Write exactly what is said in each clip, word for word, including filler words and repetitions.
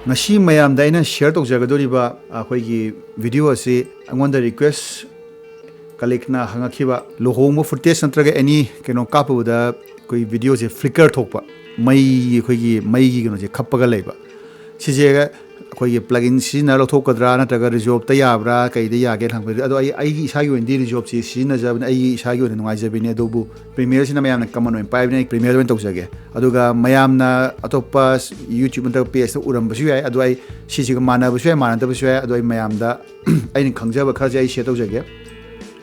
ꯉꯁꯤ ꯃꯌꯥꯝꯗ ꯑꯩꯅ ꯁꯤꯌꯔ ꯇꯧꯖꯒꯗꯧꯔꯤꯕ ꯑꯩꯈꯣꯏꯒꯤ ꯚꯤꯗꯤꯑꯣ ꯑꯁꯤ ꯑꯩꯉꯣꯟꯗ ꯔꯤꯀ꯭ꯋꯦꯁ ꯀꯂꯤꯛꯅ ꯍꯪꯉꯛꯈꯤꯕ, ꯂꯨꯍꯣꯡꯕ ꯐꯨꯇꯦꯖ ꯅꯠꯇ꯭ꯔꯒ ꯑꯦꯅꯤ ꯀꯩꯅꯣ ꯀꯥꯞꯄꯨꯕꯗ ꯑꯩꯈꯣꯏ ꯚꯤꯗꯤꯑꯣꯁꯦ ꯐ꯭ꯂꯤꯀꯔ ꯊꯣꯛꯄ, ꯃꯩ, ꯑꯩꯈꯣꯏꯒꯤ ꯃꯩꯒꯤ ꯀꯩꯅꯣꯁꯦ ꯈꯞꯄꯒ ꯂꯩꯕ, ꯁꯤꯁꯦ ꯑꯩꯈꯣꯏꯒꯤ ꯄ꯭ꯂꯒꯤꯟ ꯁꯤꯖꯤꯟꯅꯔ ꯂꯧꯊꯣꯛꯀꯗ꯭ꯔꯥ ꯅꯠꯇ꯭ꯔꯒ ꯔꯤꯖꯣꯞꯇ ꯌꯥꯕ꯭ꯔꯥ, ꯀꯩꯗ ꯌꯥꯒꯦꯅ ꯍꯪꯕꯗ, ꯑꯗꯣ ꯑꯩ, ꯑꯩꯒꯤ ꯏꯁꯥꯒꯤ ꯑꯣꯏꯅꯗꯤ ꯔꯤꯖꯣꯞꯁꯤ ꯁꯤꯖꯤꯟꯅꯖꯕꯅꯤ, ꯑꯩꯒꯤ ꯏꯁꯥꯒꯤ ꯑꯣꯏꯅ ꯅꯨꯡꯉꯥꯏꯖꯕꯤꯅꯤ꯫ ꯑꯗꯨꯕꯨ ꯄ꯭ꯔꯤꯃꯤꯌꯔꯁꯤꯅ ꯃꯌꯥꯝꯅ ꯀꯃꯟ ꯑꯣꯏꯅ ꯄꯥꯏꯕꯅꯤꯅ ꯑꯩ ꯄ꯭ꯔꯤꯃꯤꯌꯔ ꯑꯣꯏꯅ ꯇꯧꯖꯒꯦ꯫ ꯑꯗꯨꯒ ꯃꯌꯥꯝꯅ ꯑꯇꯣꯞꯄ YouTube ꯅꯠꯇ꯭ꯔꯒ ꯄꯦꯖꯇ ꯎꯔꯝꯕꯁꯨ ꯌꯥꯏ, ꯑꯗꯣ ꯑꯩ ꯁꯤꯁꯤꯒ ꯃꯥꯟꯅꯕꯁꯨ ꯌꯥꯏ, ꯃꯥꯟꯅꯗꯕꯁꯨ ꯌꯥꯏ, ꯑꯗꯣ ꯑꯩ ꯃꯌꯥꯝꯗ ꯑꯩꯅ ꯈꯪꯖꯕ ꯈꯔꯁꯦ ꯑꯩ ꯁꯤꯌꯔ ꯇꯧꯖꯒꯦ꯫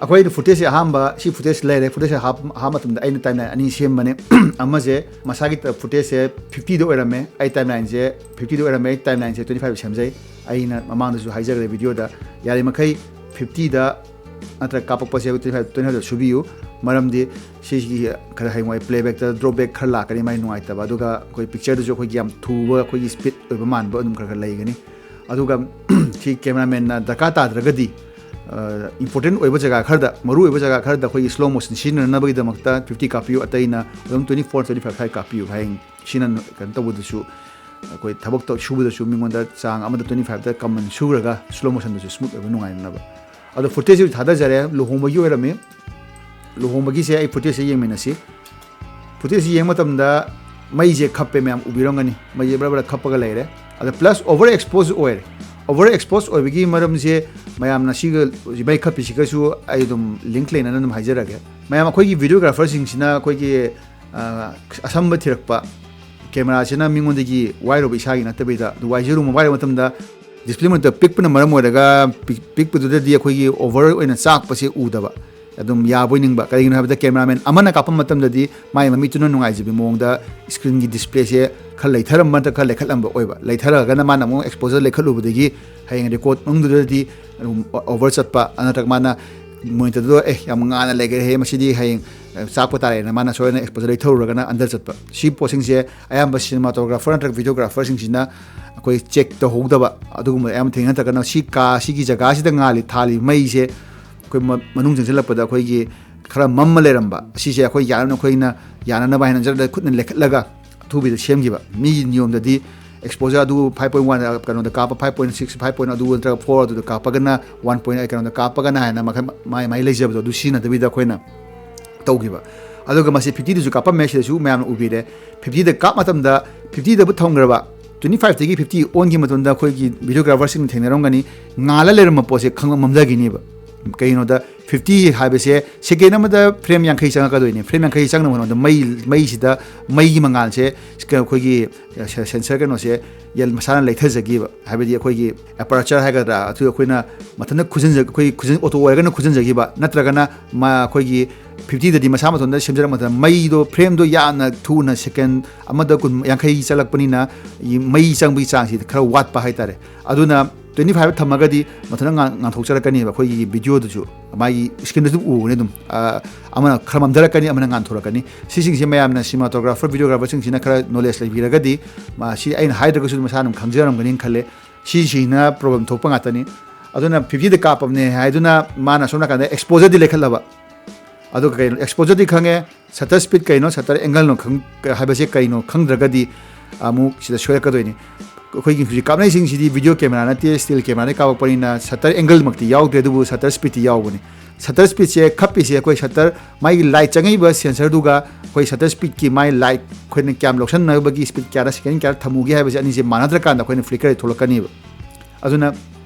ꯑꯩꯈꯣꯏ ꯐꯨꯇꯦꯖꯁꯦ ꯑꯍꯥꯟꯕ, ꯁꯤ ꯐꯨꯇꯦꯖ ꯂꯩꯔꯦ꯫ ꯐꯨꯇꯦꯖꯁꯦ ꯍꯥꯞ-, ꯍꯥꯞꯄ ꯃꯇꯝꯗ ꯑꯩꯅ ꯇꯥꯏꯝꯂꯥꯏꯟ ꯑꯅꯤ ꯁꯦꯝꯕꯅꯦ꯫ ꯑꯃꯁꯦ ꯃꯁꯥꯒꯤ ꯐꯨꯇꯦꯖꯁꯦ ꯐꯤꯐꯇꯤꯗ ꯑꯣꯏꯔꯝꯃꯦ, ꯑꯩ ꯇꯥꯏꯝꯂꯥꯏꯟꯁꯦ ꯐꯤꯐꯇꯤꯗ ꯑꯣꯏꯔꯝꯃꯦ, ꯑꯩ ꯇꯥꯏꯝꯂꯥꯏꯟꯁꯦ ꯇ꯭ꯋꯦꯟꯇꯤ ꯐꯥꯏꯚ ꯁꯦꯝꯖꯩ꯫ ꯑꯩꯅ ꯃꯃꯥꯡꯗꯁꯨ ꯍꯥꯏꯖꯈ꯭ꯔꯦ ꯚꯤꯗꯤꯑꯣꯗ, ꯌꯥꯔꯤꯃꯈꯩ ꯐꯤꯐꯇꯤꯗ ꯅꯠꯇ꯭ꯔꯒ ꯀꯥꯞꯄꯛꯄꯁꯦ ꯇ꯭ꯋꯦꯟꯇꯤ ꯐꯥꯏꯚ, ꯇ꯭ꯋꯦꯟꯇꯤ ꯐꯥꯏꯚꯇ ꯁꯨꯕꯤꯌꯨ꯫ ꯃꯔꯝꯗꯤ ꯁꯤꯒꯤ ꯈꯔ ꯍꯌꯦꯡꯋꯥꯏ ꯄ꯭ꯂꯦꯕꯦꯛꯇ ꯗ꯭ꯔꯣꯕꯦꯛ ꯈꯔ ꯂꯥꯛꯀꯅꯤ, ꯃꯥꯏ ꯅꯨꯡꯉꯥꯏꯇꯕ꯫ ꯑꯗꯨꯒ ꯑꯩꯈꯣꯏ ꯄꯤꯛꯆꯔꯗꯨꯁꯨ ꯑꯩꯈꯣꯏꯒꯤ ꯌꯥꯝ ꯊꯨꯕ, ꯑꯩꯈꯣꯏꯒꯤ ꯁ꯭ꯄꯤꯠ ꯑꯣꯏꯕ ꯃꯥꯟꯕ ꯑꯗꯨꯝ ꯈꯔ ꯈꯔ ꯂꯩꯒꯅꯤ꯫ ꯑꯗꯨꯒ ꯁꯤ ꯀꯦꯃꯦꯔꯥꯃꯦꯟꯅ ꯗꯔꯀꯥꯔ ꯇꯥꯗ꯭ꯔꯒꯗꯤ, ꯏꯝꯄꯣꯔꯇꯦꯟ ꯑꯣꯏꯕ ꯖꯒꯥ ꯈꯔꯗ, ꯃꯔꯨ ꯑꯣꯏꯕ ꯖꯒꯥ ꯈꯔꯗ ꯑꯩꯈꯣꯏꯒꯤ ꯁ꯭ꯂꯣ ꯃꯣꯁꯟ ꯁꯤꯖꯤꯟꯅꯅꯕꯒꯤꯗꯃꯛꯇ ꯐꯤꯐꯇꯤ ꯀꯥꯞꯄꯤꯌꯨ, ꯑꯇꯩꯅ ꯑꯗꯨꯝ ꯇ꯭ꯋꯦꯟꯇꯤ ꯐꯣꯔ, ꯇ꯭ꯋꯦꯟꯇꯤ ꯐꯥꯏꯚ ꯁ꯭ꯋꯥꯏ ꯀꯥꯞꯄꯤꯌꯨ꯫ ꯍꯌꯦꯡ ꯁꯤꯅ ꯀꯩꯅꯣ ꯇꯧꯕꯗꯁꯨ, ꯑꯩꯈꯣꯏ ꯊꯕꯛ ꯇꯧ-, ꯁꯨꯕꯗꯁꯨ ꯃꯤꯉꯣꯟꯗ ꯆꯥꯡ ꯑꯃꯗ ꯇ꯭ꯋꯦꯟꯇꯤ ꯐꯥꯏꯚꯇ ꯀꯃꯟ ꯁꯨꯈ꯭ꯔꯒ ꯁ꯭ꯂꯣ ꯃꯣꯁꯟꯗꯁꯨ ꯁ꯭ꯃꯨꯠ ꯑꯣꯏꯕ ꯅꯨꯡꯉꯥꯏꯅꯕ꯫ ꯑꯗꯣ ꯐꯨꯇꯦꯖꯁꯨ ꯊꯥꯗꯖꯔꯦ, ꯂꯨꯍꯣꯡꯕꯒꯤ ꯑꯣꯏꯔꯝꯃꯤ꯫ ꯂꯨꯍꯣꯡꯕꯒꯤꯁꯦ ꯑꯩ ꯐꯨꯇꯦꯖꯁꯦ ꯌꯦꯡꯃꯤꯟꯅꯁꯤ꯫ ꯐꯨꯇꯦꯖꯁꯦ ꯌꯦꯡꯕ ꯃꯇꯝꯗ ꯃꯩꯁꯦ ꯈꯞꯄꯦ, ꯃꯌꯥꯝ ꯎꯕꯤꯔꯝꯒꯅꯤ, ꯃꯩꯁꯦ ꯕ꯭ꯔ ꯕ꯭ꯔ ꯈꯞꯄꯒ ꯂꯩꯔꯦ꯫ ꯑꯗ ꯄ꯭ꯂꯁ ꯑꯣꯚꯔ ꯑꯦꯛꯁꯄꯣꯖ ꯑꯣꯏꯔꯦ꯫ ꯑꯣꯚꯔ ꯑꯦꯛꯁꯄꯣꯖ ꯑꯣꯏꯕꯒꯤ ꯃꯔꯝꯁꯦ ꯃꯌꯥꯝꯅ ꯁꯤꯒ, ꯃꯩ ꯈꯞꯄꯤꯁꯤꯒꯁꯨ ꯑꯩ ꯑꯗꯨꯝ ꯂꯤꯡꯛ ꯂꯩꯅꯅ ꯑꯗꯨꯝ ꯍꯥꯏꯖꯔꯒꯦ꯫ ꯃꯌꯥꯝ, ꯑꯩꯈꯣꯏꯒꯤ ꯚꯤꯗꯤꯑꯣꯒ꯭ꯔꯥꯐꯔꯁꯤꯡꯁꯤꯅ ꯑꯩꯈꯣꯏꯒꯤ, ꯑ, ꯑꯁꯝꯕ ꯊꯤꯔꯛꯄ, ꯀꯦꯃꯦꯔꯥꯁꯤꯅ ꯃꯤꯉꯣꯟꯗꯒꯤ ꯋꯥꯏꯔꯨꯕ ꯏꯁꯥꯒꯤ ꯅꯠꯇꯕꯤꯗ, ꯑꯗꯨ ꯋꯥꯏꯖꯔꯨꯕ, ꯋꯥꯏꯔꯨꯕ ꯃꯇꯝꯗ ꯗꯤꯁꯄ꯭ꯂꯦ ꯃꯊꯛꯇ ꯄꯤꯛꯄꯅ ꯃꯔꯝ ꯑꯣꯏꯔꯒ ꯄꯤꯛ-, ꯄꯤꯛꯄꯗꯨꯗꯗꯤ ꯑꯩꯈꯣꯏꯒꯤ ꯑꯣꯚꯔ ꯑꯣꯏꯅ ꯆꯥꯛꯄꯁꯦ ꯎꯗꯕ꯫ ꯑꯗꯨꯝ ꯌꯥꯕꯣꯏ ꯅꯤꯡꯕ꯫ ꯀꯔꯤꯒꯤꯅꯣ ꯍꯥꯏꯕꯗ ꯀꯦꯃꯦꯔꯥꯃꯦꯟ ꯑꯃꯅ ꯀꯥꯞꯄ ꯃꯇꯝꯗꯗꯤ ꯃꯥꯏ ꯃꯃꯤꯠꯇꯨꯅ ꯅꯨꯡꯉꯥꯏꯖꯕꯤ ꯃꯑꯣꯡꯗ ꯁ꯭ꯀ꯭ꯔꯤꯟꯒꯤ ꯗꯤꯁꯄ꯭ꯂꯦꯁꯦ ꯈꯔ ꯂꯩꯊꯔꯝꯕ ꯅꯠꯇ꯭ꯔꯒ ꯈꯔ ꯂꯩꯈꯠꯂꯝꯕ ꯑꯣꯏꯕ꯫ ꯂꯩꯊꯔꯒꯅ ꯃꯥꯅ ꯑꯃꯨꯛ ꯑꯦꯛꯁꯄꯣꯖꯔ ꯂꯩꯈꯠꯂꯨꯕꯗꯒꯤ ꯍꯌꯦꯡ ꯔꯦꯀꯣꯔꯗ ꯃꯅꯨꯡꯗꯨꯗꯗꯤ ꯑꯗꯨꯝ ꯑꯣꯚꯔ ꯆꯠꯄ, ꯅꯠꯇ꯭ꯔꯒ ꯃꯥꯅ ꯃꯣꯅꯤꯇꯔꯗꯨꯗ "ꯑꯦ, ꯌꯥꯝ ꯉꯥꯟꯅ ꯂꯩꯈ꯭ꯔꯦꯍꯦ, ꯃꯁꯤꯗꯤ ꯍꯌꯦꯡ, ꯑ, ꯆꯥꯛꯄ ꯇꯥꯔꯦꯅ" ꯃꯥꯅ ꯁꯣꯏꯗꯅ ꯑꯦꯛꯁꯄꯣꯖꯔ ꯂꯩꯊꯔꯨꯔꯒꯅ ꯑꯟꯗꯔ ꯆꯠꯄ꯫ ꯁꯤ ꯄꯣꯠꯁꯤꯡꯁꯦ ꯑꯌꯥꯝꯕ ꯁꯤꯅꯦꯃꯥꯇꯣꯒ꯭ꯔꯥꯐꯔ ꯅꯠꯇ꯭ꯔꯒ ꯚꯤꯗꯤꯑꯣꯒ꯭ꯔꯥꯐꯔꯁꯤꯡꯁꯤꯅ ꯑꯩꯈꯣꯏ ꯆꯦꯛ ꯇꯧꯍꯧꯗꯕ ꯑꯗꯨꯒꯨꯝꯕ ꯑꯌꯥꯝꯕ ꯊꯦꯡꯅꯩ꯫ ꯅꯠꯇ꯭ꯔꯒꯅ ꯁꯤ ꯀꯥ ꯁꯤꯒꯤ ꯖꯒꯥꯁꯤꯗ ꯉꯥꯜꯂꯤ, ꯊꯥꯜꯂꯤ ꯃꯩꯁꯦ ꯑꯩꯈꯣꯏ ꯃ-, ꯃꯅꯨꯡ ꯆꯪꯁꯤꯜꯂꯛꯄꯗ ꯑꯩꯈꯣꯏꯒꯤ ꯈꯔ ꯃꯝꯃ ꯂꯩꯔꯝꯕ, ꯁꯤꯁꯦ ꯑꯩꯈꯣꯏ ꯌꯥꯅꯕ, ꯑꯩꯈꯣꯏꯅ ꯌꯥꯅꯅꯕ ꯍꯥꯏꯅ ꯖꯔꯗ ꯈꯨꯠꯅ ꯂꯦꯈꯠꯂꯒ ꯑꯊꯨꯕꯤꯗ ꯁꯦꯝꯈꯤꯕ꯫ ꯃꯤꯒꯤ ꯅꯤꯌꯣꯝꯗꯗꯤ ꯑꯦꯛꯁꯄꯣꯖꯔ ꯑꯗꯨ five point one ꯀꯩꯅꯣꯗ ꯀꯥꯞꯄ, five point six, five point ꯑꯗꯨ ꯅꯠꯇ꯭ꯔꯒ four ꯑꯗꯨꯗ ꯀꯥꯞꯄꯒꯅ one point eight ꯀꯩꯅꯣꯗ ꯀꯥꯞꯄꯒꯅ ꯍꯥꯏꯅ ꯃꯈꯜ ꯃꯥꯏ ꯃꯥꯏ ꯂꯩꯖꯕꯗꯣ ꯑꯗꯨ ꯁꯤꯖꯤꯟꯅꯗꯕꯤꯗ ꯑꯩꯈꯣꯏꯅ ꯇꯧꯈꯤꯕ꯫ ꯑꯗꯨꯒ ꯃꯁꯤ fiftyꯗꯁꯨ ꯀꯥꯞꯄꯝꯃꯦ, ꯁꯤꯗꯁꯨ ꯃꯌꯥꯝꯅ ꯎꯕꯤꯔꯦ꯫ fiftyꯗ ꯀꯥꯞ ꯃꯇꯝꯗ fiftyꯗꯕꯨ ꯊꯝꯈ꯭ꯔꯕ, twenty fiveꯇꯒꯤ fifty ꯑꯣꯟꯈꯤꯕ ꯃꯇꯝꯗ ꯑꯩꯈꯣꯏꯒꯤ videographerꯁꯤꯡꯅ ꯊꯦꯡꯅꯔꯝꯒꯅꯤ, ꯉꯥꯜꯂ ꯂꯩꯔꯝꯕ ꯄꯣꯠꯁꯦ ꯈꯪꯕ ꯃꯝꯊꯈꯤꯅꯦꯕ꯫ ꯀꯩꯒꯤꯅꯣꯗ fifty ꯍꯥꯏꯕꯁꯦ ꯁꯦꯀꯦꯟ ꯑꯃꯗ ꯐ꯭ꯔꯦꯝ ꯌꯥꯡꯈꯩ ꯆꯪꯉꯛꯀꯗꯣꯏꯅꯦ꯫ ꯐ꯭ꯔꯦꯝ ꯌꯥꯡꯈꯩ ꯆꯪꯅꯕ ꯍꯣꯠꯅꯕꯗ ꯃꯩ ꯃꯩꯁꯤꯗ ꯃꯩꯒꯤ ꯃꯉꯥꯜꯁꯦ ꯑꯩꯈꯣꯏꯒꯤ ꯁꯦꯟꯁꯔ ꯀꯩꯅꯣꯁꯦ ꯌꯦꯜ ꯃꯁꯥꯅ ꯂꯩꯊꯖꯈꯤꯕ, ꯍꯥꯏꯕꯗꯤ ꯑꯩꯈꯣꯏꯒꯤ ꯑꯦꯄꯔꯆꯔ ꯍꯥꯏꯒꯗ꯭ꯔꯥ, ꯑꯗꯨ ꯑꯩꯈꯣꯏꯅ ꯃꯊꯟꯇ ꯈꯨꯖꯤꯟꯖ ꯑꯩꯈꯣꯏ ꯈꯨꯖꯤꯟ ꯑꯣꯇꯣ ꯑꯣꯏꯔꯒꯅ ꯈꯨꯖꯤꯟꯖꯈꯤꯕ, ꯅꯠꯇ꯭ꯔꯒꯅ ꯃꯥ ꯑꯩꯈꯣꯏꯒꯤ fiftyꯗꯗꯤ ꯃꯁꯥ ꯃꯇꯣꯟꯗ ꯁꯦꯝꯖꯔꯛꯄ ꯃꯇꯝꯗ ꯃꯩꯗꯣ ꯐ꯭ꯔꯦꯝꯗꯣ ꯌꯥꯝꯅ ꯊꯨꯅ ꯁꯦꯀꯦꯟ ꯑꯃꯗ ꯀꯨꯟ ꯌꯥꯡꯈꯩ ꯆꯠꯂꯛꯄꯅꯤꯅ ꯃꯩ ꯆꯪꯕꯒꯤ ꯆꯥꯡꯁꯤ ꯈꯔ ꯋꯥꯠꯄ ꯍꯥꯏꯇꯥꯔꯦ꯫ ꯑꯗꯨꯅ twenty five ꯊꯝꯃꯒꯗꯤ ꯃꯊꯟꯇ ꯉꯥꯟ- ꯉꯥꯟꯊꯣꯛꯆꯔꯛꯀꯅꯦꯕ ꯑꯩꯈꯣꯏꯒꯤ videoꯗꯨꯁꯨ꯫ ꯃꯥꯒꯤ screenꯗꯁꯨ ꯎꯕꯅꯦ ꯑꯗꯨꯝ꯫ ꯑ, ꯑꯃꯅ ꯈꯔ ꯃꯝꯊꯔꯛꯀꯅꯤ, ꯑꯃꯅ ꯉꯥꯟꯊꯣꯔꯛꯀꯅꯤ꯫ ꯁꯤꯁꯤꯡꯁꯦ ꯃꯌꯥꯝꯅ cinematographer, videographerꯁꯤꯡꯁꯤꯅ ꯈꯔ knowledge ꯂꯩꯕꯤꯔꯒꯗꯤ, ꯃꯥ, ꯁꯤ ꯑꯩꯅ ꯍꯥꯏꯗ꯭ꯔꯒꯁꯨ ꯃꯁꯥꯅ ꯑꯗꯨꯝ ꯈꯪꯖꯔꯝꯒꯅꯤꯅ ꯈꯜꯂꯦ꯫ ꯁꯤꯁꯤꯅ problem ꯊꯣꯛꯄ ꯉꯥꯛꯇꯅꯤ꯫ ꯑꯗꯨꯅ fiftyꯗ ꯀꯥꯞꯄꯕꯅꯦ ꯍꯥꯏꯗꯨꯅ ꯃꯥꯅ ꯁꯣꯝ ꯅꯥꯀꯟꯗ exposureꯗꯤ ꯂꯩꯈꯠꯂꯕ꯫ ꯑꯗꯨꯒ ꯀꯩꯅꯣ, exposureꯗꯤ ꯈꯪꯉꯦ, shutter speed ꯀꯩꯅꯣ, shutter angleꯅꯣ ꯈꯪ-, ꯍꯥꯏꯕꯁꯦ ꯀꯩꯅꯣ ꯈꯪꯗ꯭ꯔꯒꯗꯤ ꯑꯃꯨꯛ ꯁꯤꯗ ꯁꯣꯏꯔꯛꯀꯗꯣꯏꯅꯤ꯫ ꯑꯩꯈꯣꯏꯒꯤ ꯍꯧꯖꯤꯛ ꯀꯥꯞꯅꯩꯁꯤꯡꯁꯤꯗꯤ video camera ꯅꯠꯇꯦ, still cameraꯗꯒꯤ ꯀꯥꯞꯄꯛꯄꯅꯤꯅ shutter angleꯃꯛꯇꯤ ꯌꯥꯎꯗ꯭ꯔꯦ, ꯑꯗꯨꯕꯨ shutter speedꯇꯤ ꯌꯥꯎꯕꯅꯤ꯫ Shutter speedꯁꯦ ꯈꯞꯄꯤꯁꯦ ꯑꯩꯈꯣꯏ shutter, ꯃꯥꯒꯤ light ꯆꯪꯉꯛꯏꯕ sensorꯗꯨꯒ ꯑꯩꯈꯣꯏ shutter speedꯀꯤ ꯃꯥꯏ light ꯑꯩꯈꯣꯏꯅ ꯀꯌꯥꯝ ꯂꯧꯁꯟꯅꯕꯒꯤ speed ꯀꯌꯥꯗ second ꯀꯌꯥꯗ ꯊꯝꯃꯨꯒꯦ ꯍꯥꯏꯕꯁꯦ ꯑꯅꯤꯁꯦ ꯃꯥꯟꯅꯗ꯭ꯔꯀꯥꯟꯗ ꯑꯩꯈꯣꯏꯅ flickerꯁꯦ ꯊꯣꯛꯂꯛꯀꯅꯦꯕ꯫ ꯑꯗꯨꯅ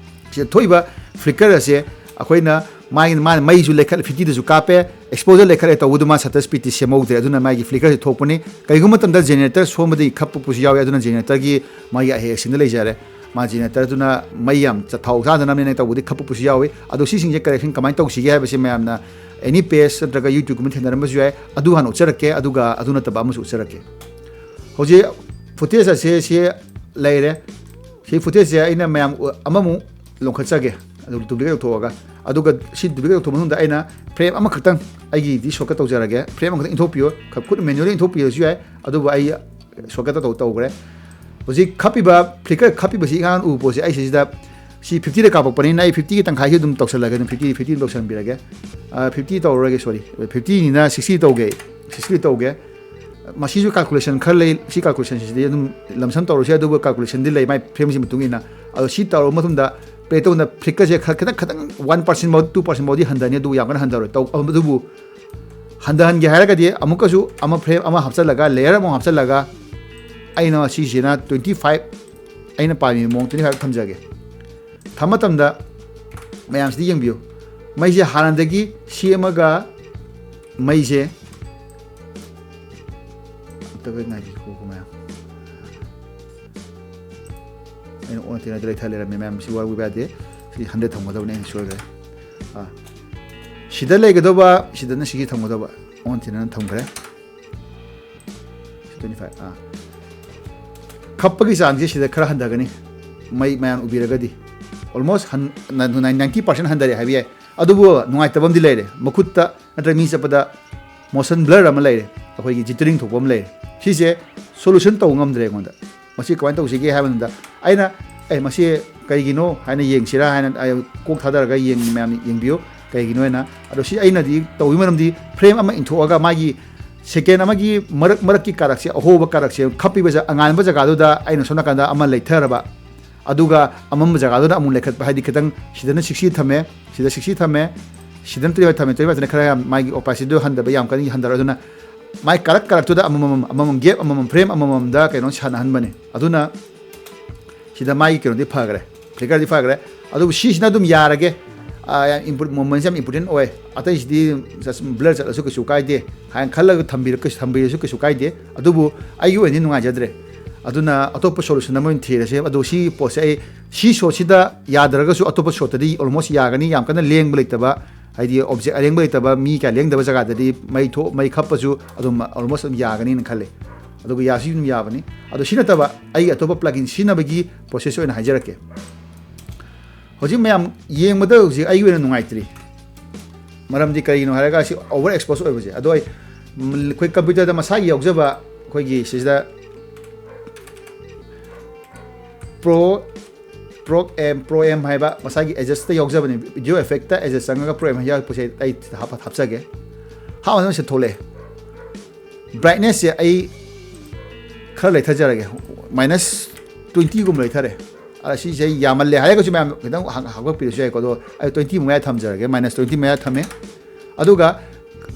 ꯁꯤꯗ ꯊꯣꯛꯏꯕ flicker ꯑꯁꯦ ꯑꯩꯈꯣꯏꯅ ꯃꯥꯒꯤ, ꯃꯥꯅ ꯃꯩꯁꯨ ꯂꯩꯈꯠ-, fiftyꯗꯁꯨ ꯀꯥꯞꯄꯦ, exposure ꯂꯩꯈꯠꯂꯦ ꯇꯧꯕꯗꯨ ꯃꯥ shutter speedꯇꯤ ꯁꯦꯝꯍꯧꯗ꯭ꯔꯦ, ꯑꯗꯨꯅ ꯃꯥꯒꯤ flickerꯁꯦ ꯊꯣꯛꯄꯅꯤ꯫ ꯀꯔꯤꯒꯨꯝꯕ ꯃꯇꯝꯗ generator ꯁꯣꯟꯕꯗꯒꯤ ꯈꯞꯄꯛꯄꯁꯨ ꯌꯥꯎꯏ, ꯑꯗꯨꯅ generatorꯒꯤ ꯃꯥꯒꯤ ꯑꯍꯦꯛ ꯑꯁꯤꯡꯗ ꯂꯩꯖꯔꯦ꯫ ꯃꯥ generatorꯗꯨꯅ ꯃꯩ ꯌꯥꯝ ꯆ-, ꯊꯥꯎ ꯆꯥꯗꯅꯕꯅꯦꯅ ꯇꯧꯕꯗꯤ ꯈꯞꯄꯛꯄꯁꯨ ꯌꯥꯎꯏ꯫ ꯑꯗꯣ ꯁꯤꯁꯤꯡꯁꯦ correction ꯀꯃꯥꯏꯅ ꯇꯧꯁꯤꯒꯦ ꯍꯥꯏꯕꯁꯤ ꯃꯌꯥꯝꯅ any page ꯅꯠꯇ꯭ꯔꯒ YouTubeꯀꯨꯝꯕ ꯊꯦꯡꯅꯔꯝꯕꯁꯨ ꯌꯥꯏ꯫ ꯑꯗꯨ ꯍꯥꯟꯅ ꯎꯠꯆꯔꯛꯀꯦ, ꯑꯗꯨꯒ ꯑꯗꯨ ꯅꯠꯇꯕ ꯑꯃꯁꯨ ꯎꯠꯆꯔꯛꯀꯦ꯫ ꯍꯧꯖꯤꯛ footage ꯑꯁꯦ ꯁꯤ ꯂꯩꯔꯦ꯫ ꯁꯤ footageꯁꯦ ꯑꯩꯅ ꯃꯌꯥꯝ ꯎ-, ꯑꯃꯃꯨꯛ ꯂꯧꯈꯠꯆꯒꯦ, ꯑꯗꯨ duplicate ꯇꯧꯊꯣꯛꯑꯒ꯫ ꯑꯗꯨꯒ ꯁꯤ duplicate ꯇꯧꯊꯣꯛꯑ ꯃꯇꯨꯡꯗ ꯑꯩꯅ frame ꯑꯃꯈꯛꯇꯪ ꯑꯩꯒꯤꯗꯤ shortcut ꯇꯧꯖꯔꯒꯦ, frame ꯑꯃꯈꯛꯇꯪ ꯏꯟꯊꯣꯛꯄꯤꯌꯨ꯫ ꯈ-, ꯈꯨꯠ manually ꯏꯟꯊꯣꯛꯄꯤꯔꯁꯨ ꯌꯥꯏ, ꯑꯗꯨꯕꯨ ꯑꯩ shortcut ꯇꯧ-, ꯇꯧꯈ꯭ꯔꯦ꯫ ꯍꯧꯖꯤꯛ ꯈꯞꯄꯤꯕ flicker ꯈꯞꯄꯤꯕꯁꯤ ꯏꯍꯥꯟ ꯎꯕ ꯄꯣꯠꯁꯦ ꯑꯩ ꯁꯤꯁꯤꯗ ꯁꯤ fiftyꯗ ꯀꯥꯞꯄꯛꯄꯅꯤꯅ ꯑꯩ fiftyꯒꯤ ꯇꯪꯈꯥꯏꯁꯤ ꯑꯗꯨꯝ ꯇꯧꯁꯜꯂꯒꯦ, ꯑꯗꯨꯝ fifty, fifty ꯑꯗꯨꯝ ꯇꯧꯁꯟꯕꯤꯔꯒꯦ꯫ ꯑ, fifty ꯇꯧꯔꯔꯣꯏꯒꯦ, sorry, fiftyꯅꯤꯅ sixty ꯇꯧꯒꯦ, sixty ꯇꯧꯒꯦ꯫ ꯃꯁꯤꯁꯨ ꯀꯥꯜꯀꯨꯂꯦꯁꯟ ꯈꯔ ꯂꯩ꯫ ꯁꯤ ꯀꯥꯜꯀꯨꯂꯦꯁꯟꯁꯤꯗꯤ ꯑꯗꯨꯝ ꯂꯝꯁꯝ ꯇꯧꯔꯁꯦ, ꯑꯗꯨꯕꯨ ꯀꯥꯜꯀꯨꯂꯦꯁꯟꯗꯤ ꯂꯩ ꯃꯥꯏ ꯐ꯭ꯔꯦꯝꯁꯤ ꯃꯇꯨꯡ ꯏꯟꯅ꯫ ꯑꯗꯣ ꯁꯤ ꯇꯧꯔꯕ ꯃꯇꯨꯡꯗ ꯄ꯭ꯂꯦ ꯇꯧꯕꯗ ꯐ꯭ꯂꯤꯛꯀꯔꯁꯦ ꯈꯔ ꯈꯤꯇꯪ ꯈꯤꯇꯪ ꯋꯥꯟ ꯄꯥꯔꯁꯦꯟ ꯐꯥꯎ, ꯇꯨ ꯄꯥꯔꯁꯦꯟ ꯐꯥꯎꯗꯤ ꯍꯟꯊꯅꯤ, ꯑꯗꯨꯕꯨ ꯌꯥꯝ ꯀꯟꯅ ꯍꯟꯊꯔꯣꯏ꯫ ꯇꯧ-, ꯑꯗꯨꯕꯨ ꯍꯟꯊꯍꯟꯒꯦ ꯍꯥꯏꯔꯒꯗꯤ ꯑꯃꯨꯛꯀꯁꯨ ꯑꯃ ꯐ꯭ꯔꯦꯝ ꯑꯃ ꯍꯥꯞꯆꯤꯜꯂꯒ, ꯂꯦꯌꯔ ꯑꯃ ꯍꯥꯞꯆꯤꯜꯂꯒ, ꯑꯩꯅ ꯁꯤꯁꯤꯅ ꯇ꯭ꯋꯦꯟꯇꯤ ꯐꯥꯏꯚ ꯑꯩꯅ ꯄꯥꯝꯃꯤꯕ ꯃꯑꯣꯡ ꯇ꯭ꯋꯦꯟꯇꯤ ꯐꯥꯏꯚ ꯊꯝꯖꯒꯦ꯫ ꯊꯝꯕ ꯃꯇꯝꯗ ꯃꯌꯥꯝꯁꯤꯗꯤ ꯌꯦꯡꯕꯤꯌꯨ, ꯃꯩꯁꯦ ꯍꯥꯟꯅꯗꯒꯤ ꯁꯦꯝꯃꯒ ꯃꯩꯁꯦ, ꯑꯝꯇꯒ ꯉꯥꯏꯕꯤꯈꯣꯀꯣ ꯃꯌꯥꯝ, ꯑꯩꯅ ꯑꯣꯟꯅ ꯇꯩꯅꯗ ꯂꯩꯊ ꯂꯩꯔꯝꯃꯦ ꯃꯌꯥꯝ, ꯁꯤ ꯋꯥꯔꯧꯕꯤꯕ ꯌꯥꯗꯦ꯫ ꯁꯤ ꯍꯟꯗ꯭ꯔꯦꯠ ꯊꯝꯒꯗꯕꯅꯦ, ꯑꯩꯅ ꯁꯣꯏꯈ꯭ꯔꯦ꯫ ꯑꯥ, ꯁꯤꯗ ꯂꯩꯒꯗꯧꯕ, ꯁꯤꯗꯅ ꯁꯤꯒꯤ ꯊꯝꯒꯗꯧꯕ, ꯑꯣꯟꯅ ꯇꯩꯅꯅ ꯊꯝꯈ꯭ꯔꯦ꯫ ꯇ꯭ꯋꯦꯟꯇꯤ ꯐꯥꯏꯚ, ꯑꯥ, ꯈꯞꯄꯒꯤ ꯆꯥꯡꯁꯦ ꯁꯤꯗ ꯈꯔ ꯍꯟꯊꯒꯅꯤ꯫ ꯃꯩ ꯃꯌꯥꯝ ꯎꯕꯤꯔꯒꯗꯤ ꯑꯣꯜꯃꯣꯁ ꯍꯟ-, ꯅꯥꯏꯟꯇꯤ ꯄꯥꯔꯁꯦꯟ ꯍꯟꯊꯔꯦ ꯍꯥꯏꯕ ꯌꯥꯏ꯫ ꯑꯗꯨꯕꯨ ꯅꯨꯡꯉꯥꯏꯇꯕ ꯑꯃꯗꯤ ꯂꯩꯔꯦ, ꯃꯈꯨꯠꯇ ꯅꯠꯇ꯭ꯔꯒ ꯃꯤ ꯆꯠꯄꯗ ꯃꯣꯁꯟ ꯕ꯭ꯂꯔ ꯑꯃ ꯂꯩꯔꯦ, ꯑꯩꯈꯣꯏꯒꯤ ꯖꯤꯇꯔꯤꯡ ꯊꯣꯛꯄ ꯑꯃ ꯂꯩꯔꯦ꯫ ꯁꯤꯁꯦ ꯁꯣꯂꯨꯁꯟ ꯇꯧꯕ ꯉꯝꯗ꯭ꯔꯦ ꯑꯩꯉꯣꯟꯗ꯫ ꯃꯁꯤ ꯀꯃꯥꯏꯅ ꯇꯧꯁꯤꯒꯦ ꯍꯥꯏꯕ ꯃꯇꯝꯗ, ꯑꯩꯅ, "ꯑꯦ, ꯃꯁꯤ ꯀꯩꯒꯤꯅꯣ?" ꯍꯥꯏꯅ ꯌꯦꯡꯁꯤꯔꯥ ꯍꯥꯏꯅ ꯑꯩ ꯀꯣꯛ ꯊꯥꯗꯔꯒ ꯌꯦꯡ-, ꯃꯌꯥꯝ ꯌꯦꯡꯕꯤꯌꯨ꯫ ꯀꯩꯒꯤꯅꯣ ꯍꯥꯏꯅ, ꯑꯗꯣ ꯁꯤ ꯑꯩꯅꯗꯤ ꯇꯧꯕꯒꯤ ꯃꯔꯝꯗꯤ ꯐ꯭ꯔꯦꯝ ꯑꯃ ꯏꯟꯊꯣꯛꯑꯒ ꯃꯥꯒꯤ ꯁꯦꯀꯦꯟ ꯑꯃꯒꯤ ꯃꯔꯛ, ꯃꯔꯛꯀꯤ ꯀꯥꯔꯛꯁꯦ, ꯑꯍꯣꯕ ꯀꯥꯔꯛꯁꯦ ꯈꯞꯄꯤꯕꯁꯦ, ꯑꯉꯥꯟꯕ ꯖꯒꯥꯗꯨꯗ ꯑꯩꯅ ꯁꯣꯝ ꯅꯥꯀꯟꯗ ꯑꯃ ꯂꯩꯊꯔꯕ, ꯑꯗꯨꯒ ꯑꯃꯝꯕ ꯖꯒꯥꯗꯨꯗ ꯑꯃꯨꯛ ꯂꯩꯈꯠꯄ, ꯍꯥꯏꯗꯤ ꯈꯤꯇꯪ ꯁꯤꯗꯅ ꯁꯤꯛꯁꯇꯤ ꯊꯝꯃꯦ, ꯁꯤꯗ ꯁꯤꯛꯁꯇꯤ ꯊꯝꯃꯦ, ꯁꯤꯗꯅ ꯇ꯭ꯋꯦꯟꯇꯤ ꯐꯥꯏꯚ ꯊꯝꯃꯦ, ꯇ꯭ꯋꯦꯟꯇꯤ ꯐꯥꯏꯚꯁꯤꯅ ꯈꯔ ꯌꯥꯝ ꯃꯥꯒꯤ ꯑꯣꯄꯥꯁꯤꯇꯤꯗꯨ ꯍꯟꯊꯕ, ꯌꯥꯝ ꯀꯟꯅ ꯍꯟꯊꯔꯣꯏ꯫ ꯑꯗꯨꯅ ꯃꯥꯏ ꯀꯥꯔꯛ ꯀꯥꯔꯛꯇꯨꯗ ꯑꯃꯃꯝ, ꯑꯃꯃꯝ, ꯒꯦꯞ ꯑꯃꯃꯝ, ꯐ꯭ꯔꯦꯝ ꯑꯃꯃꯝꯗ ꯀꯩꯅꯣ ꯁꯥꯟꯅꯍꯟꯕꯅꯤ꯫ ꯑꯗꯨꯅ ꯁꯤꯗ ꯃꯥꯒꯤ ꯀꯩꯅꯣꯗꯤ ꯐꯈ꯭ꯔꯦ, ꯐ꯭ꯂꯤꯀꯔꯗꯤ ꯐꯈ꯭ꯔꯦ꯫ ꯑꯗꯨꯕꯨ ꯁꯤꯁꯤꯅ ꯑꯗꯨꯝ ꯌꯥꯔꯒꯦ꯫ ꯑꯥ, ꯌꯥꯝ ꯏꯝꯄꯣꯔ-, ꯃꯃꯜꯁꯦ ꯌꯥꯝ ꯏꯝꯄꯣꯔꯇꯦꯟ ꯑꯣꯏ, ꯑꯇꯩꯁꯤꯗꯤ ꯕ꯭ꯂꯔ ꯆꯠꯂꯁꯨ ꯀꯩꯁꯨ ꯀꯥꯏꯗꯦ ꯍꯥꯏꯅ ꯈꯜꯂꯒ ꯊꯝꯕꯤꯔ-, ꯊꯝꯕꯤꯔꯁꯨ ꯀꯩꯁꯨ ꯀꯥꯏꯗꯦ꯫ ꯑꯗꯨꯕꯨ ꯑꯩꯒꯤ ꯑꯣꯏꯅꯗꯤ ꯅꯨꯡꯉꯥꯏꯖꯗ꯭ꯔꯦ꯫ ꯑꯗꯨꯅ ꯑꯇꯣꯞꯄ ꯁꯣꯂꯨꯁꯟ ꯑꯃ ꯑꯣꯏꯅ ꯊꯤꯔꯁꯦ꯫ ꯑꯗꯣ ꯁꯤ ꯄꯣꯠꯁꯦ ꯑꯩ ꯁꯤ ꯁꯣꯠꯁꯤꯗ ꯌꯥꯗ꯭ꯔꯒꯁꯨ ꯑꯇꯣꯞꯄ ꯁꯣꯠꯇꯗꯤ ꯑꯣꯜꯃꯣꯁ ꯌꯥꯒꯅꯤ, ꯌꯥꯝ ꯀꯟꯅ ꯂꯦꯡꯕ ꯂꯩꯇꯕ, ꯍꯥꯏꯗꯤ ꯑꯣꯕꯖꯦꯛ ꯑꯔꯦꯡꯕ ꯂꯩꯇꯕ, ꯃꯤ ꯀꯌꯥ ꯂꯦꯡꯗꯕ ꯖꯒꯥꯗꯗꯤ ꯃꯩ ꯊꯣꯛ-, ꯃꯩ ꯈꯞꯄꯁꯨ ꯑꯗꯨꯝ ꯑꯣꯜꯃꯣꯁ ꯑꯗꯨꯝ ꯌꯥꯒꯅꯤꯅ ꯈꯜꯂꯤ꯫ ꯑꯗꯨꯒ ꯌꯥꯁꯨ ꯑꯗꯨꯝ ꯌꯥꯕꯅꯤ꯫ ꯑꯗꯣ ꯁꯤ ꯅꯠꯇꯕ ꯑꯩꯒꯤ ꯑꯇꯣꯞꯄ ꯄ꯭ꯂꯒꯤꯟ ꯁꯤꯖꯤꯟꯅꯕꯒꯤ ꯄ꯭ꯔꯣꯁꯦꯁ ꯑꯣꯏꯅ ꯍꯥꯏꯖꯔꯛꯀꯦ꯫ ꯍꯧꯖꯤꯛ ꯃꯌꯥꯝ ꯌꯦꯡꯕꯗ ꯍꯧꯖꯤꯛ ꯑꯩꯒꯤ ꯑꯣꯏꯅ ꯅꯨꯡꯉꯥꯏꯇ꯭ꯔꯤ꯫ ꯃꯔꯝꯗꯤ ꯀꯔꯤꯒꯤꯅꯣ ꯍꯥꯏꯔꯒ ꯁꯤ ꯑꯣꯚꯔ ꯑꯦꯛꯁꯄꯣꯖ ꯑꯣꯏꯕꯁꯦ꯫ ꯑꯗꯣ ꯑꯩ, ꯎꯝ, ꯑꯩꯈꯣꯏ ꯀꯝꯄ꯭ꯌꯨꯇꯔꯗ ꯃꯁꯥꯒꯤ ꯌꯥꯎꯖꯕ ꯑꯩꯈꯣꯏꯒꯤ ꯁꯤꯁꯤꯗ pro, pro M, pro M ꯍꯥꯏꯕ ꯃꯁꯥꯒꯤ ꯑꯦꯖꯦꯁꯇ ꯌꯥꯎꯖꯕꯅꯦ꯫ ꯚꯤꯗꯤꯑꯣ ꯑꯦꯐꯦꯛꯇ ꯑꯦꯖꯦꯁ ꯆꯪꯉꯒ ꯄ꯭ꯔꯣ ꯑꯦꯝ ꯍꯥꯏꯕ ꯄꯣꯠꯁꯦ ꯑꯩ ꯍꯥꯞꯄ, ꯍꯥꯞꯆꯒꯦ꯫ ꯍꯥꯞꯄ ꯃꯇꯝꯗ ꯁꯤ ꯊꯣꯛꯂꯛꯑꯦ꯫ ꯕ꯭ꯔꯥꯏꯠꯅꯦꯁꯁꯦ ꯑꯩ ꯈꯔ ꯂꯩꯊꯖꯔꯒꯦ, ꯃꯥꯏꯅꯁ ꯇ꯭ꯋꯦꯟꯇꯤꯒꯨꯝꯕ ꯂꯩꯊꯔꯦ꯫ ꯑꯁꯤꯁꯦ ꯌꯥꯝꯃꯜꯂꯦ ꯍꯥꯏꯔꯒꯁꯨ ꯃꯌꯥꯝ ꯈꯤꯇꯪ ꯍꯥꯞꯒꯠꯄꯤꯔꯁꯨ ꯌꯥꯏꯀꯣ꯫ ꯑꯗꯣ ꯑꯩ ꯇ꯭ꯋꯦꯟꯇꯤꯃꯨꯛ ꯃꯌꯥ ꯊꯝꯖꯔꯒꯦ, ꯃꯥꯏꯅꯁ ꯇ꯭ꯋꯦꯟꯇꯤ ꯃꯌꯥ ꯊꯝꯃꯦ꯫ ꯑꯗꯨꯒ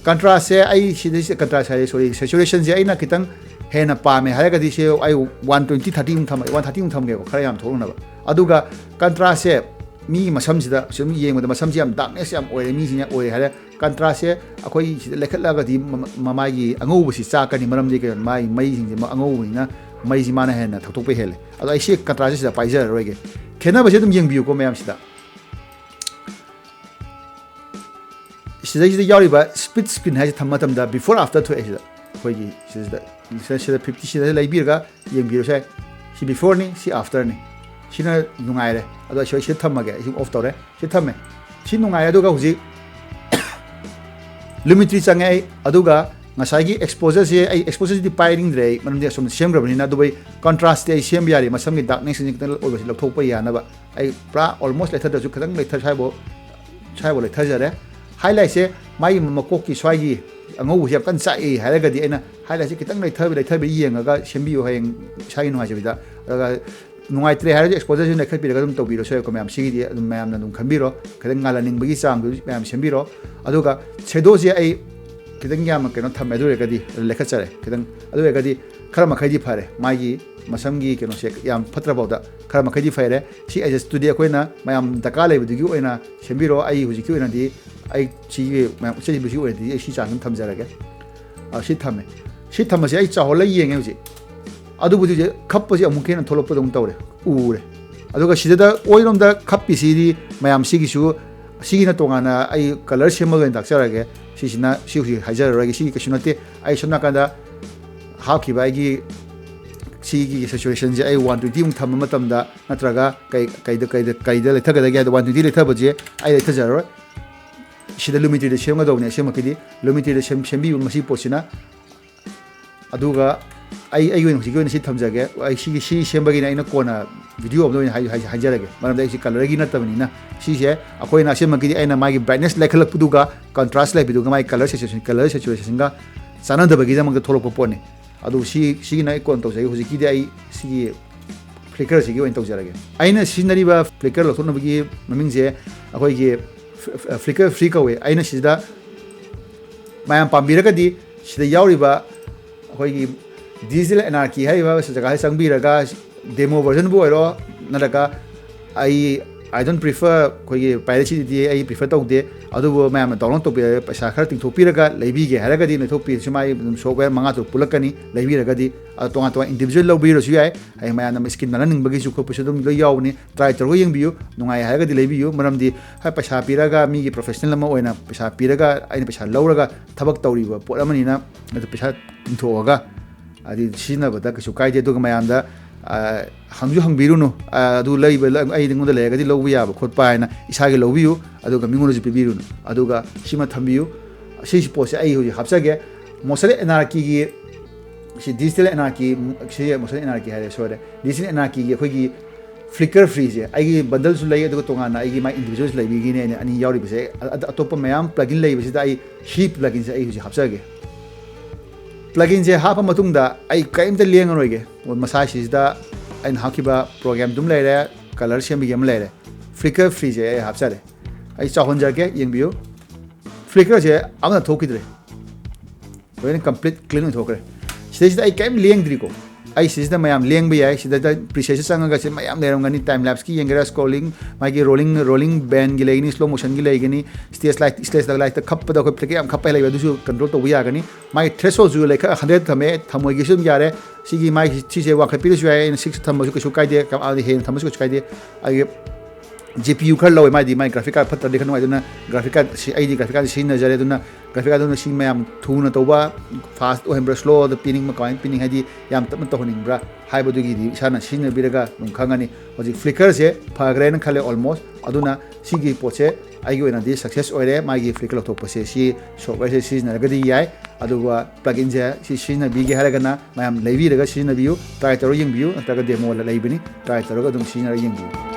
ꯀꯟꯇ꯭ꯔꯥꯁꯁꯦ ꯑꯩ ꯁꯤꯗꯩꯁꯤꯗ ꯀꯟꯇ꯭ꯔꯥꯁ ꯍꯥꯏꯔꯦ, ꯁꯣꯔꯤ, ꯁꯦꯆꯨꯔꯦꯁꯟꯁꯦ ꯑꯩꯅ ꯈꯤꯇꯪ ꯍꯦꯟꯅ ꯄꯥꯝꯃꯦ ꯍꯥꯏꯔꯒꯗꯤ ꯁꯤ ꯑꯩ ꯋꯥꯟ ꯇ꯭ꯋꯦꯟꯇꯤ ꯊꯥꯔꯇꯤꯃꯨꯛ ꯊꯝꯃꯒꯦ, ꯋꯥꯟ ꯊꯥꯔꯇꯤꯃꯨꯛ ꯊꯝꯒꯦꯕ, ꯈꯔ ꯌꯥꯝ ꯊꯣꯛꯂꯛꯅꯕ꯫ ꯑꯗꯨꯒ ꯀꯟꯇ꯭ꯔꯥꯁꯁꯦ ꯃꯤꯒꯤ ꯃꯁꯝꯁꯤꯗ ꯁꯨꯝ ꯌꯦꯡꯕꯗ ꯃꯁꯝꯁꯤ ꯌꯥꯝ ꯗꯥꯛꯅꯦꯁ ꯌꯥꯝ ꯑꯣꯏꯔꯦ, ꯃꯤꯁꯤꯅ ꯑꯣꯏꯔꯦ ꯍꯥꯏꯔꯦ, ꯀꯟꯇ꯭ꯔꯥꯁꯁꯦ ꯑꯩꯈꯣꯏ ꯁꯤꯗ ꯂꯩꯈꯠꯂꯒꯗꯤ ꯃꯃꯥꯏꯒꯤ ꯑꯉꯧꯕꯁꯤ ꯆꯥꯛꯀꯅꯤ꯫ ꯃꯔꯝꯗꯤ ꯀꯩꯅꯣ, ꯃꯥꯒꯤ ꯃꯩꯁꯤꯡꯁꯦ ꯑꯉꯧꯕꯅꯤꯅ ꯃꯩꯁꯤ ꯃꯥꯅ ꯍꯦꯟꯅ ꯊꯧꯗꯣꯛꯄ ꯍꯦꯜꯂꯦ꯫ ꯑꯗꯣ ꯑꯩ ꯁꯤ ꯀꯟꯇ꯭ꯔꯥꯁꯁꯦ ꯁꯤꯗ ꯄꯥꯏꯖꯔꯔꯣꯏꯒꯦ꯫ ꯈꯦꯠꯅꯕꯁꯦ ꯑꯗꯨꯝ ꯌꯦꯡꯕꯤꯌꯨꯀꯣ ꯃꯌꯥꯝꯁꯤꯗ꯫ ꯁꯤꯗꯩꯁꯤꯗ ꯌꯥꯎꯔꯤꯕ ꯁ꯭ꯄꯤꯠ ꯁ꯭ꯀ꯭ꯔꯤꯟ ꯍꯥꯏꯁꯦ ꯊꯝꯕ ꯃꯇꯝꯗ before after ꯊꯣꯛꯑꯦ꯫ ꯁꯤꯗ ꯑꯩꯈꯣꯏꯒꯤ ꯁꯤꯗ ꯁꯤꯗ ꯐꯤꯐꯇꯤ ꯁꯤꯗ ꯂꯩꯕꯤꯔꯒ ꯌꯦꯡꯕꯤꯔꯁꯨ ꯌꯥꯏ꯫ ꯁꯤ ꯕꯤꯐꯣꯔꯅꯤ, ꯁꯤ ꯑꯥꯐꯇꯔꯅꯤ꯫ ꯁꯤꯅ ꯅꯨꯡꯉꯥꯏꯔꯦ꯫ ꯑꯗꯣ ꯑꯩ ꯁꯤꯗ ꯊꯝꯃꯒꯦ꯫ ꯑꯩ ꯁꯤ ꯑꯣꯐ ꯇꯧꯔꯦ꯫ ꯁꯤ ꯊꯝꯃꯦ꯫ ꯁꯤ ꯅꯨꯡꯉꯥꯏꯔꯦ꯫ ꯑꯗꯨꯒ ꯍꯧꯖꯤꯛ ꯂꯨꯃꯤꯇ꯭ꯔꯤ ꯆꯪꯉꯦ ꯑꯩ꯫ ꯑꯗꯨꯒ ꯉꯁꯥꯏꯒꯤ ꯑꯦꯛꯁꯄꯣꯖꯔꯁꯦ, ꯑꯩ ꯑꯦꯛꯁꯄꯣꯖꯔꯁꯤꯗꯤ ꯄꯥꯏꯅꯤꯡꯗ꯭ꯔꯦ ꯑꯩ, ꯃꯔꯝꯗꯤ ꯑꯁꯣꯝꯗ ꯁꯦꯝꯈ꯭ꯔꯕꯅꯤꯅ꯫ ꯑꯗꯨꯕꯨ ꯑꯩ ꯀꯟꯇ꯭ꯔꯥꯁꯇꯤ ꯑꯩ ꯁꯦꯝꯕ ꯌꯥꯔꯤ, ꯃꯁꯝꯒꯤ ꯗꯥꯛꯅꯦꯁꯁꯤꯡꯁꯦ ꯈꯤꯇꯪ ꯑꯣꯏꯕꯁꯤ ꯂꯧꯊꯣꯛꯄ ꯌꯥꯅꯕ꯫ ꯑꯩ ꯄꯨꯔꯥ ꯑꯣꯜꯃꯣꯁ ꯂꯩꯊꯗ꯭ꯔꯁꯨ ꯈꯤꯇꯪ ꯂꯩꯊ ꯁ꯭ꯋꯥꯏꯐꯥꯎ ꯁ꯭ꯋꯥꯏꯐꯥꯎ ꯂꯩꯊꯖꯔꯦ꯫ ꯍꯥꯏꯂꯥꯏꯠꯁꯦ ꯃꯥꯒꯤ ꯃꯀꯣꯛꯀꯤ ꯁ꯭ꯋꯥꯏꯒꯤ ꯑꯉꯧꯕꯁꯦ ꯌꯥꯝ ꯀꯟꯅ ꯆꯥꯛꯏ ꯍꯥꯏꯔꯒꯗꯤ ꯑꯩꯅ ꯍꯥꯏꯂꯥꯏꯠꯁꯦ ꯈꯤꯇꯪ ꯂꯩꯊꯕꯤ ꯂꯩꯊꯕꯤ ꯌꯦꯡꯉꯒ ꯁꯦꯝꯕꯤꯌꯨ ꯍꯌꯦꯡ ꯏꯁꯥꯒꯤ ꯅꯨꯡꯉꯥꯏꯖꯕꯤꯗ꯫ ꯑꯗꯨꯒ ꯅꯨꯡꯉꯥꯏꯇ꯭ꯔꯦ ꯍꯥꯏꯔꯁꯨ ꯑꯦꯛꯁꯄꯣꯖꯔꯁꯤ ꯂꯩꯈꯠꯄꯤꯔꯒ ꯑꯗꯨꯝ ꯇꯧꯕꯤꯔꯁꯨ ꯌꯥꯏꯀꯣ꯫ ꯃꯌꯥꯝ ꯁꯤꯒꯤꯗꯤ ꯑꯗꯨꯝ ꯃꯌꯥꯝꯅ ꯑꯗꯨꯝ ꯈꯟꯕꯤꯔꯣ, ꯈꯤꯇꯪ ꯉꯥꯜꯍꯟꯅꯤꯡꯕꯒꯤ ꯆꯥꯡꯗꯨ ꯃꯌꯥꯝ ꯁꯦꯝꯕꯤꯔꯣ꯫ ꯑꯗꯨꯒ ꯁꯦꯗꯣꯁꯦ ꯑꯩ ꯈꯤꯇꯪ ꯌꯥꯝꯅ ꯀꯩꯅꯣ ꯊꯝꯃꯦ꯫ ꯑꯗꯨ ꯑꯣꯏꯔꯒꯗꯤ ꯂꯩꯈꯠꯆꯔꯦ ꯈꯤꯇꯪ꯫ ꯑꯗꯨ ꯑꯣꯏꯔꯒꯗꯤ ꯈꯔ ꯃꯈꯩꯗꯤ ꯐꯔꯦ, ꯃꯥꯒꯤ ꯃꯁꯝꯒꯤ ꯀꯩꯅꯣꯁꯦ ꯌꯥꯝ ꯐꯠꯇ꯭ꯔꯐꯥꯎꯗ ꯈꯔ ꯃꯈꯩꯗꯤ ꯐꯩꯔꯦ꯫ ꯁꯤ ꯑꯦꯗꯖꯁꯇꯨꯗꯤ ꯑꯩꯈꯣꯏꯅ ꯃꯌꯥꯝ ꯗꯔꯀꯥꯔ ꯂꯩꯕꯗꯨꯒꯤ ꯑꯣꯏꯅ ꯁꯦꯝꯕꯤꯔꯣ꯫ ꯑꯩ ꯍꯧꯖꯤꯛꯀꯤ ꯑꯣꯏꯅꯗꯤ ꯑꯩ ꯁꯤꯒꯤ ꯃꯌꯥꯝ ꯎꯠꯆꯔꯤꯕꯁꯤꯒꯤ ꯑꯣꯏꯅꯗꯤ ꯑꯩ ꯁꯤ ꯆꯥꯡꯁꯤ ꯑꯗꯨꯝ ꯊꯝꯖꯔꯒꯦ꯫ ꯑ, ꯁꯤ ꯊꯝꯃꯦ꯫ ꯁꯤ ꯊꯝꯕꯁꯦ ꯑꯩ ꯆꯥꯎꯍꯜꯂꯒ ꯌꯦꯡꯉꯦ ꯍꯧꯖꯤꯛ꯫ ꯑꯗꯨꯕꯨꯗꯤ ꯍꯧꯖꯤꯛ ꯈꯞꯄꯁꯦ ꯑꯃꯨꯛꯀ ꯍꯦꯟꯅ ꯊꯣꯛꯂꯛꯄꯗꯧꯅ ꯇꯧꯔꯦ, ꯎꯔꯦ꯫ ꯑꯗꯨꯒ ꯁꯤꯗ ꯑꯣꯏꯔꯣꯝꯗ ꯈꯞꯄꯤꯁꯤꯗꯤ ꯃꯌꯥꯝ ꯁꯤꯒꯤꯁꯨ, ꯁꯤꯒꯤꯅ ꯇꯣꯉꯥꯟꯅ ꯑꯩ ꯀꯂꯔ ꯁꯦꯝꯃꯒ ꯑꯣꯏꯅ ꯇꯥꯛꯆꯔꯒꯦ꯫ ꯁꯤꯁꯤꯅ, ꯁꯤ ꯍꯧꯖꯤꯛ ꯍꯥꯏꯖꯔꯔꯣꯏꯒꯦ, ꯁꯤꯒꯤ ꯀꯩꯁꯨ ꯅꯠꯇꯦ꯫ ꯑꯩ ꯁꯣꯝ ꯅꯥꯀꯟꯗ ꯍꯥꯞꯈꯤꯕ ꯑꯩꯒꯤ ꯁꯤꯒꯤ ꯁꯦꯆꯨꯔꯦꯁꯟꯁꯦ ꯑꯩ ꯋꯥꯟ ꯇ꯭ꯋꯦꯟꯇꯤꯃꯨꯛ ꯊꯝꯕ ꯃꯇꯝꯗ, ꯅꯠꯇ꯭ꯔꯒ ꯀꯩ, ꯀꯩꯗ, ꯀꯩꯗ, ꯀꯩꯗ ꯂꯩꯊꯒꯗꯒꯦ ꯍꯥꯏꯗ ꯋꯥꯟ ꯇ꯭ꯋꯦꯟꯇꯤ ꯂꯩꯊꯕꯁꯦ ꯑꯩ ꯂꯩꯊꯖꯔꯔꯣꯏ꯫ ꯁꯤꯗ ꯂꯨꯃꯤꯇ꯭ꯔꯤꯗ ꯁꯦꯝꯒꯗꯧꯕꯅꯦ꯫ ꯑꯁꯦꯡꯕꯒꯤꯗꯤ ꯂꯨꯃꯤꯇ꯭ꯔꯤꯗ ꯁꯦꯝ-, ꯁꯦꯝꯕꯤꯕ ꯃꯁꯤ ꯄꯣꯠꯁꯤꯅ꯫ ꯑꯗꯨꯒ ꯑꯩ, ꯑꯩꯒꯤ ꯑꯣꯏꯅ ꯍꯧꯖꯤꯛꯀꯤ ꯑꯣꯏꯅ ꯁꯤ ꯊꯝꯖꯒꯦ꯫ ꯑꯩ ꯁꯤꯒꯤ, ꯁꯤ ꯁꯦꯝꯕꯒꯤꯅ ꯑꯩꯅ ꯀꯣꯟꯅ ꯚꯤꯗꯤꯑꯣ ꯑꯃꯗ ꯑꯣꯏꯅ ꯍꯥꯏ-, ꯍꯥꯏ-, ꯍꯥꯏꯖꯔꯒꯦ꯫ ꯃꯔꯝꯗꯤ ꯑꯩꯁꯤ ꯀꯂꯔꯒꯤ ꯅꯠꯇꯕꯅꯤꯅ꯫ ꯁꯤꯁꯦ ꯑꯩꯈꯣꯏꯅ ꯑꯁꯦꯡꯕꯒꯤꯗꯤ ꯑꯩꯅ ꯃꯥꯒꯤ ꯕ꯭ꯔꯥꯏꯠꯅꯦꯁ ꯂꯩꯈꯠꯂꯛꯄꯗꯨꯒ ꯀꯟꯇ꯭ꯔꯥꯁ ꯂꯩꯕꯗꯨꯒ ꯃꯥꯒꯤ ꯀꯂꯔ ꯁꯦꯆꯨꯔꯦꯁꯟ, ꯀꯂꯔ ꯁꯦꯆꯨꯔꯦꯁꯟꯒ ꯆꯥꯟꯅꯗꯕꯒꯤꯗꯃꯛꯇ ꯊꯣꯛꯂꯛꯄ ꯄꯣꯠꯅꯤ꯫ ꯑꯗꯨ ꯁꯤ, ꯁꯤꯒꯤꯅ ꯑꯩ ꯀꯣꯟꯅ ꯇꯧꯖꯒꯦ, ꯍꯧꯖꯤꯛꯀꯤꯗꯤ ꯑꯩ ꯁꯤꯒꯤ Flickrꯁꯤꯒꯤ ꯑꯣꯏꯅ ꯇꯧꯖꯔꯒꯦ꯫ ꯑꯩꯅ ꯁꯤꯖꯤꯟꯅꯔꯤꯕ Flickr ꯂꯧꯊꯣꯛꯅꯕꯒꯤ ꯃꯃꯤꯡꯁꯦ ꯑꯩꯈꯣꯏꯒꯤ Flickr Free ꯀꯧꯋꯦ꯫ ꯑꯩꯅ ꯁꯤꯗ ꯃꯌꯥꯝ ꯄꯥꯝꯕꯤꯔꯒꯗꯤ ꯁꯤꯗ ꯌꯥꯎꯔꯤꯕ ꯑꯩꯈꯣꯏꯒꯤ Digital Anarchy ꯍꯥꯏꯔꯤꯕ ꯖꯒꯥꯁꯤ ꯆꯪꯕꯤꯔꯒ demo versionꯕꯨ ꯑꯣꯏꯔꯣ, ꯅꯠꯇ꯭ꯔꯒ ꯑꯩ, I don't prefer, ꯑꯩꯈꯣꯏꯒꯤ piracyꯗꯤ ꯑꯩ prefer ꯇꯧꯗꯦ, ꯑꯗꯨꯕꯨ ꯃꯌꯥꯝꯅ download ꯇꯧꯕꯤꯔꯒ ꯄꯩꯁꯥ ꯈꯔ ꯇꯤꯡꯊꯣꯛꯄꯤꯔꯒ ꯂꯩꯕꯤꯒꯦ ꯍꯥꯏꯔꯒꯗꯤ ꯂꯩꯊꯣꯛꯄꯤꯔꯁꯨ ꯃꯥꯏ ꯑꯗꯨꯝ software ꯃꯉꯥ ꯇꯔꯨꯛ ꯄꯨꯜꯂꯛꯀꯅꯤ, ꯂꯩꯕꯤꯔꯒꯗꯤ꯫ ꯑꯗꯣ ꯇꯣꯉꯥꯟ ꯇꯣꯉꯥꯟ individual ꯂꯧꯕꯤꯔꯁꯨ ꯌꯥꯏ꯫ ꯍꯌꯦꯡ ꯃꯌꯥꯝꯅ skin ꯅꯥꯜꯍꯟꯅꯤꯡꯕꯒꯤꯁꯨ ꯈꯣꯠꯄꯁꯨ ꯑꯗꯨꯝ ꯂꯣꯏ ꯌꯥꯎꯕꯅꯤ꯫ Try ꯇꯧꯔꯒ ꯌꯦꯡꯕꯤꯌꯨ, ꯅꯨꯡꯉꯥꯏ ꯍꯥꯏꯔꯒꯗꯤ ꯂꯩꯕꯤꯌꯨ꯫ ꯃꯔꯝꯗꯤ ꯍꯣꯏ, ꯄꯩꯁꯥ ꯄꯤꯔꯒ ꯃꯤꯒꯤ professional ꯑꯃ ꯑꯣꯏꯅ ꯄꯩꯁꯥ ꯄꯤꯔꯒ ꯑꯩꯅ ꯄꯩꯁꯥ ꯂꯧꯔꯒ ꯊꯕꯛ ꯇꯧꯔꯤꯕ ꯄꯣꯠ ꯑꯃꯅꯤꯅ, ꯑꯗꯨ ꯄꯩꯁꯥ ꯇꯤꯡꯊꯣꯛꯑꯒ ꯍꯥꯏꯗꯤ ꯁꯤꯖꯤꯟꯅꯕꯗ ꯀꯩꯁꯨ ꯀꯥꯏꯗꯦ꯫ ꯑꯗꯨꯒ ꯃꯌꯥꯝꯗ, ꯑ, ꯍꯪꯁꯨ ꯍꯪꯕꯤꯔꯨꯅꯨ, ꯑ, "ꯑꯗꯨ ꯂꯩꯕ, ꯑꯩ, ꯑꯩꯉꯣꯟꯗ ꯂꯩꯔꯒꯗꯤ ꯂꯧꯕ ꯌꯥꯕ ꯈꯣꯠꯄ" ꯍꯥꯏꯅ ꯏꯁꯥꯒꯤ ꯂꯧꯕꯤꯌꯨ, ꯑꯗꯨꯒ ꯃꯤꯉꯣꯟꯗꯁꯨ ꯄꯤꯕꯤꯔꯨꯅꯨ꯫ ꯑꯗꯨꯒ ꯁꯤꯃ ꯊꯝꯕꯤꯌꯨ, ꯁꯤꯁꯤ ꯄꯣꯠꯁꯦ ꯑꯩ ꯍꯧꯖꯤꯛ ꯍꯥꯞꯆꯒꯦ꯫ Motion Anarchyꯒꯤ, ꯁꯤ Digital Anarchy, ꯁꯤ Motion Anarchy ꯍꯥꯏꯔꯦ, ꯁꯣꯏꯔꯦ, Digital Anarchyꯒꯤ ꯑꯩꯈꯣꯏꯒꯤ Flickr Freeꯁꯦ ꯑꯩꯒꯤ bundleꯁꯨ ꯂꯩ, ꯑꯗꯨꯒ ꯇꯣꯉꯥꯟꯅ ꯑꯩꯒꯤ ꯃꯥꯏ individualꯁꯨ ꯂꯩꯕꯒꯤꯅꯦ ꯑꯩꯅ ꯑꯅꯤ ꯌꯥꯎꯔꯤꯕꯁꯦ꯫ ꯑ-, ꯑ-, ꯑꯇꯣꯞꯄ ꯃꯌꯥꯝ plugin ꯂꯩꯕꯁꯤꯗ ꯑꯩ ꯁꯤ pluginꯁꯦ ꯑꯩ ꯍꯧꯖꯤꯛ ꯍꯥꯞꯆꯒꯦ꯫ Pluginꯁꯦ ꯍꯥꯞꯄ ꯃꯇꯨꯡꯗ ꯑꯩ ꯀꯔꯤꯝꯇ ꯂꯦꯡꯉꯔꯣꯏꯒꯦ꯫ ꯃꯁꯥꯁꯤꯗ ꯑꯩꯅ ꯍꯥꯞꯈꯤꯕ program ꯑꯗꯨꯝ ꯂꯩꯔꯦ, color ꯁꯦꯝꯕꯒꯤ ꯑꯃ ꯂꯩꯔꯦ, Flickr Freeꯁꯦ ꯑꯩ ꯍꯥꯞꯆꯔꯦ꯫ ꯑꯩ ꯆꯥꯎꯍꯟꯖꯔꯛꯀꯦ, ꯌꯦꯡꯕꯤꯌꯨ꯫ Flickrꯁꯦ ꯑꯃꯅ ꯊꯣꯛꯈꯤꯗ꯭ꯔꯦ, ꯂꯣꯏꯅ complete clean ꯑꯣꯏꯊꯣꯛꯈ꯭ꯔꯦ꯫ ꯁꯤꯗꯩꯁꯤꯗ ꯑꯩ ꯀꯔꯤꯝ ꯂꯦꯡꯗ꯭ꯔꯤꯀꯣ꯫ ꯑꯩ ꯁꯤꯁꯤꯗ ꯃꯌꯥꯝ ꯂꯦꯡꯕ ꯌꯥꯏ꯫ ꯁꯤꯗ presetꯁꯦ ꯆꯪꯉꯒ ꯁꯤ ꯃꯌꯥꯝ ꯂꯩꯔꯝꯒꯅꯤ꯫ Time lapseꯀꯤ ꯌꯦꯡꯒꯦꯔꯥ, scrolling, ꯃꯥꯒꯤ rolling, rolling bandꯒꯤ ꯂꯩꯒꯅꯤ, slow motionꯒꯤ ꯂꯩꯒꯅꯤ, stage light, stage lightꯇ ꯈꯞꯄꯗ ꯑꯩꯈꯣꯏ flicker ꯌꯥꯝ ꯈꯞꯄ ꯂꯩꯕ, ꯑꯗꯨꯁꯨ control ꯇꯧꯕ ꯌꯥꯒꯅꯤ꯫ ꯃꯥꯒꯤ thresholdꯁꯨ ꯂꯩꯈꯠ hundred ꯊꯝꯃꯦ, ꯊꯝꯃꯣꯏꯒꯦꯁꯨ ꯑꯗꯨꯝ ꯌꯥꯔꯦ꯫ ꯁꯤꯒꯤ ꯃꯥꯒꯤ ꯁꯤꯁꯦ ꯋꯥꯡꯈꯠꯄꯤꯔꯁꯨ ꯌꯥꯏ, ꯑꯩꯅ six ꯊꯝꯃꯁꯨ ꯀꯩꯁꯨ ꯀꯥꯏꯗꯦ, ꯀ-, ꯑꯗꯩ ꯍꯦꯟꯅ ꯊꯝꯃꯁꯨ ꯀꯩꯁꯨ ꯀꯥꯏꯗꯦ꯫ ꯑꯩꯒꯤ GPU ꯈꯔ ꯂꯧꯋꯦ, ꯃꯥꯏꯗꯤ ꯃꯥꯏ graphic card ꯐꯠꯇ꯭ꯔꯗꯤ ꯈꯔ ꯅꯨꯡꯉꯥꯏ, ꯑꯗꯨꯅ graphic card ꯁꯤ, ꯑꯩꯗꯤ graphic cardꯁꯦ ꯁꯤꯖꯤꯟꯅꯖꯔꯦ, ꯑꯗꯨꯅ graphic cardꯗꯨꯅ ꯁꯤ ꯃꯌꯥꯝ ꯊꯨꯅ ꯇꯧꯕ, fast ꯑꯣꯏꯍꯟꯕ꯭ꯔꯥ, slowꯗ ꯄꯤꯅꯤꯡꯕ, ꯀꯃꯥꯏꯅ ꯄꯤꯅꯤꯡ, ꯍꯥꯏꯗꯤ ꯌꯥꯝ ꯇꯞꯅ ꯇꯧꯍꯟꯅꯤꯡꯕ꯭ꯔꯥ ꯍꯥꯏꯕꯗꯨꯒꯤꯗꯤ ꯏꯁꯥꯅ ꯁꯤꯖꯤꯟꯅꯕꯤꯔꯒ ꯑꯗꯨꯝ ꯈꯪꯉꯅꯤ꯫ ꯍꯧꯖꯤꯛ flickerꯁꯦ ꯐꯈ꯭ꯔꯦꯅ ꯈꯜꯂꯦ almost, ꯑꯗꯨꯅ ꯁꯤꯒꯤ ꯄꯣꯠꯁꯦ ꯑꯩꯒꯤ ꯑꯣꯏꯅꯗꯤ success ꯑꯣꯏꯔꯦ, ꯃꯥꯒꯤ flicker ꯂꯧꯊꯣꯛꯄꯁꯦ꯫ ꯁꯤ softwareꯁꯦ ꯁꯤꯖꯤꯟꯅꯔꯒꯗꯤ ꯌꯥꯏ, ꯑꯗꯨꯒ pluginꯁꯦ ꯁꯤ ꯁꯤꯖꯤꯟꯅꯕꯤꯒꯦ ꯍꯥꯏꯔꯒꯅ ꯃꯌꯥꯝ ꯂꯩꯕꯤꯔꯒ ꯁꯤꯖꯤꯟꯅꯕꯤꯌꯨ, try ꯇꯧꯔꯒ ꯌꯦꯡꯕꯤꯌꯨ, ꯅꯠꯇ꯭ꯔꯒ demo ꯂꯩꯕꯅꯤ, try ꯇꯧꯔꯒ ꯑꯗꯨꯝ ꯁꯤꯖꯤꯟꯅꯔꯒ ꯌꯦꯡꯕꯤꯌꯨ꯫